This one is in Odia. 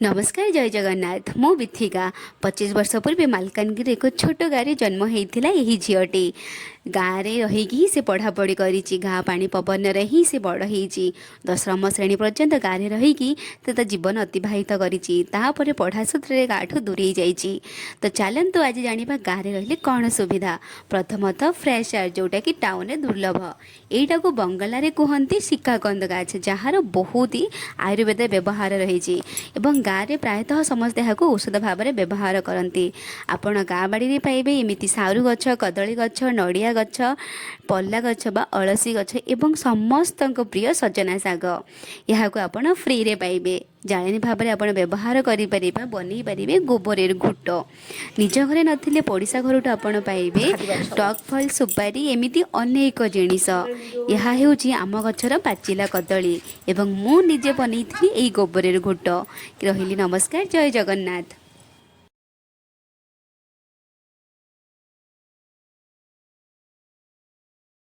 ନମସ୍କାର, ଜୟ ଜଗନ୍ନାଥ। ମୁଁ ବିଥିକା। 25 ବର୍ଷ ପୂର୍ବେ ମାଲକାନଗିରି ଏକ ଛୋଟ ଗାଁରେ ଜନ୍ମ ହେଇଥିଲା ଏହି ଝିଅଟି। ଗାଁରେ ରହିକି ହିଁ ସେ ପଢ଼ାପଢ଼ି କରିଛି। ଗାଁ ପାଣି ପବନରେ ହିଁ ସେ ବଡ଼ ହେଇଛି। ଦଶମ ଶ୍ରେଣୀ ପର୍ଯ୍ୟନ୍ତ ଗାଁରେ ରହିକି ସେ ତା ଜୀବନ ଅତିବାହିତ କରିଛି। ତାପରେ ପଢ଼ା ସୂତ୍ରରେ ଗାଁଠୁ ଦୂରେଇ ଯାଇଛି। ତ ଚାଲନ୍ତୁ, ଆଜି ଜାଣିବା ଗାଁରେ ରହିଲେ କ'ଣ ସୁବିଧା। ପ୍ରଥମତଃ ଫ୍ରେଶ୍ ଏୟାର, ଯେଉଁଟାକି ଟାଉନରେ ଦୁର୍ଲଭ। ଏଇଟାକୁ ବଙ୍ଗଳାରେ କୁହନ୍ତି ଶିକାକନ୍ଦ ଗାଛ, ଯାହାର ବହୁତ ହି ଆୟୁର୍ବେଦ ବ୍ୟବହାର ରହିଛି ଏବଂ ଗାଁରେ ପ୍ରାୟତଃ ସମସ୍ତେ ଏହାକୁ ଔଷଧ ଭାବରେ ବ୍ୟବହାର କରନ୍ତି। ଆପଣ ଗାଁ ବାଡ଼ିରେ ପାଇବେ ଏମିତି ସାରୁ ଗଛ, କଦଳୀ ଗଛ, ନଡ଼ିଆ ଗଛ, ପଲା ଗଛ ବା ଅଳସୀ ଗଛ ଏବଂ ସମସ୍ତଙ୍କ ପ୍ରିୟ ସଜନା ଶାଗ। ଏହାକୁ ଆପଣ ଫ୍ରିରେ ପାଇବେ। ଜାଳେଣୀ ଭାବରେ ଆପଣ ବ୍ୟବହାର କରିପାରିବେ ବା ବନେଇ ପାରିବେ ଗୋବରରେ ଘୁଟ। ନିଜ ଘରେ ନଥିଲେ ପଡ଼ିଶା ଘରଠୁ ଆପଣ ପାଇବେ ଟକ୍ ଫଳ, ସୁପାରି, ଏମିତି ଅନେକ ଜିନିଷ। ଏହା ହେଉଛି ଆମ ଗଛର ପାଚିଲା କଦଳୀ ଏବଂ ମୁଁ ନିଜେ ବନେଇଥିଲି ଏଇ ଗୋବରରେ ଘୁଟ। ରହିଲି, ନମସ୍କାର, ଜୟ ଜଗନ୍ନାଥ।